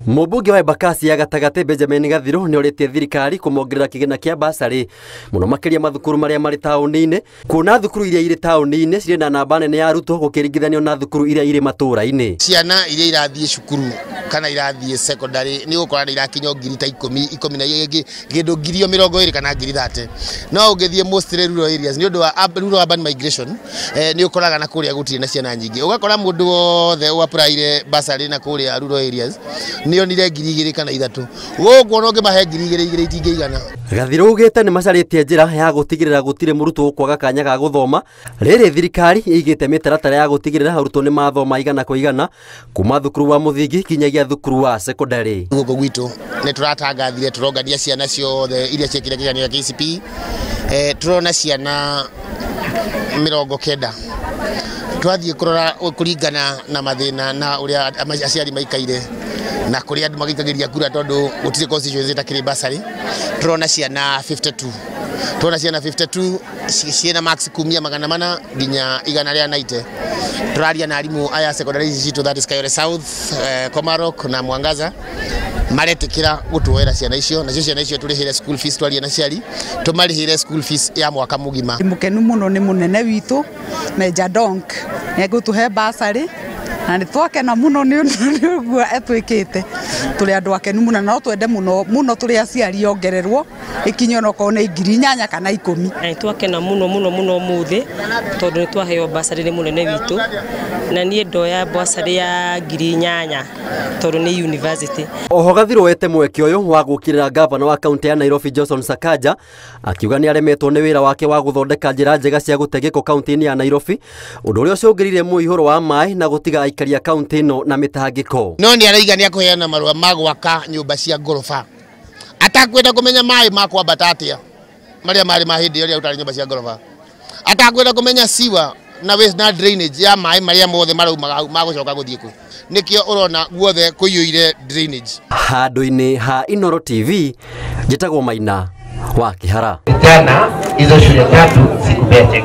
Mũmbunge wa Embakasi ya gatagatĩ Benjamin Gathiru nĩ orĩtie thirikari kũmongerera kĩgĩna kĩa basarĩ mũno makĩria mathukuru marĩa marĩ taũni-inĩ, kuona thukuru iria irĩ taũni-inĩ cirĩ na namba nene ya arutwo gũkĩringithanio na thukuru iria irĩ matũũra-inĩ. Ciana iria irathiĩ cukuru kana irathiĩ secondary nĩ ũgũkora nĩ irakinya ngiri ta ikũmi, ikũmi na igĩrĩ, kĩndũ ngiri o 20 kana ngiri 30. No ũngĩthiĩ mostly rural areas nĩ ũndũ wa rural urban migration, nĩ ũkoraga na kũrĩa gũtirĩ na ciana nyingĩ. Ũgakora mũndũ wothe ũapplyire bursary na kũrĩa rural areas nĩ onire ngiri igĩrĩ kana ithatũ. Gũkũ ona ũngĩmahe ngiri igĩrĩ igĩrĩ itingĩigana. Gathiru augĩte nĩ macarĩtie njĩra ya gũtigĩrĩra gũtirĩ mũrutwo ũkwaga kanya ga gũthoma rĩrĩ thirikari ĩigĩte mĩtaratara ya gũtigĩrĩra arutwo nĩ mathoma igana kwa igana kuma thukuru wa mũthingi kinyagia thukuru wa secondary. Gũkũ gwitũ nĩ tũratangathire tũrongania ciana ciothe iria ciekire kĩgeranio gĩa KCPE. Tũrona ciana 90. Twathiĩ kũrora kũringana na mathĩna na ũrĩa aciari maikaire na kũrĩa andũ magĩikagĩria kura tondũ gũtirĩ constituency ĩtakĩrĩ bursary. Tũrona ciana 52. Tũrona ciana 52 ciĩna marks kumia 400 nginya 190. Tũraria na arimũ aya secondary ici citũ, that is Kayole South, Komarok na Mwangaza, maretĩkĩra gũtuoera ciana icio, nacio ciana icio tũrĩhĩre school fees, twarie na aciari tũmarĩhĩre school fees ya mwaka mũgima. Mũkenu mũno nĩ mũnene witũ Major Donk nĩ egũtũhe bursary na nĩ twakena mũno nĩ ũguo etwĩkĩte. Tũrĩ andũ akenu mũno na no twende mũno mũno tũrĩ aciari ongererwo ĩkinye onokorwo nĩ ngiri 8 kana 10. Na nĩ twakena mũno mũno mũno ũmũthĩ tondũ nĩ twaheo bursary nĩ mũnene witũ, na niĩ ndoya bursary ya ngiri 8 tondũ nĩ university. Oho Gathiru ete mweke ũyũ wa gũkĩrĩra gavana wa kaunti ya Nairobi Johnson Sakaja akiuga nĩ aremetwo nĩ wĩra wake wa gũthondeka njĩra njega cia gũte gĩko kaunti-inĩ ya Nairobi, ũndũ ũrĩa ũcũngĩrĩirie mũihũro wa maĩ na gũtiga aikari a kaunti ĩno na mĩtangĩko. No nĩ arauga nĩ akũheana marũa ma gwaka nyũmba cia ngoroba atakwenda kũmenya maĩ ma kwambata atĩa marĩa marĩ ma hĩndĩ ĩrĩa ũtarĩ nyũmba cia ngoroba, atakwenda kũmenya sewer na waste na drainage ya maĩ marĩa mothe maraumaga hau magũcoka gũthiĩ kũ. Nĩkĩo ũrona guothe kũiyũire drainage. Handũ-inĩ ha Inooro TV njĩtagwo Maina wa Kĩhara. Vijana hizo shule tatu zikubete.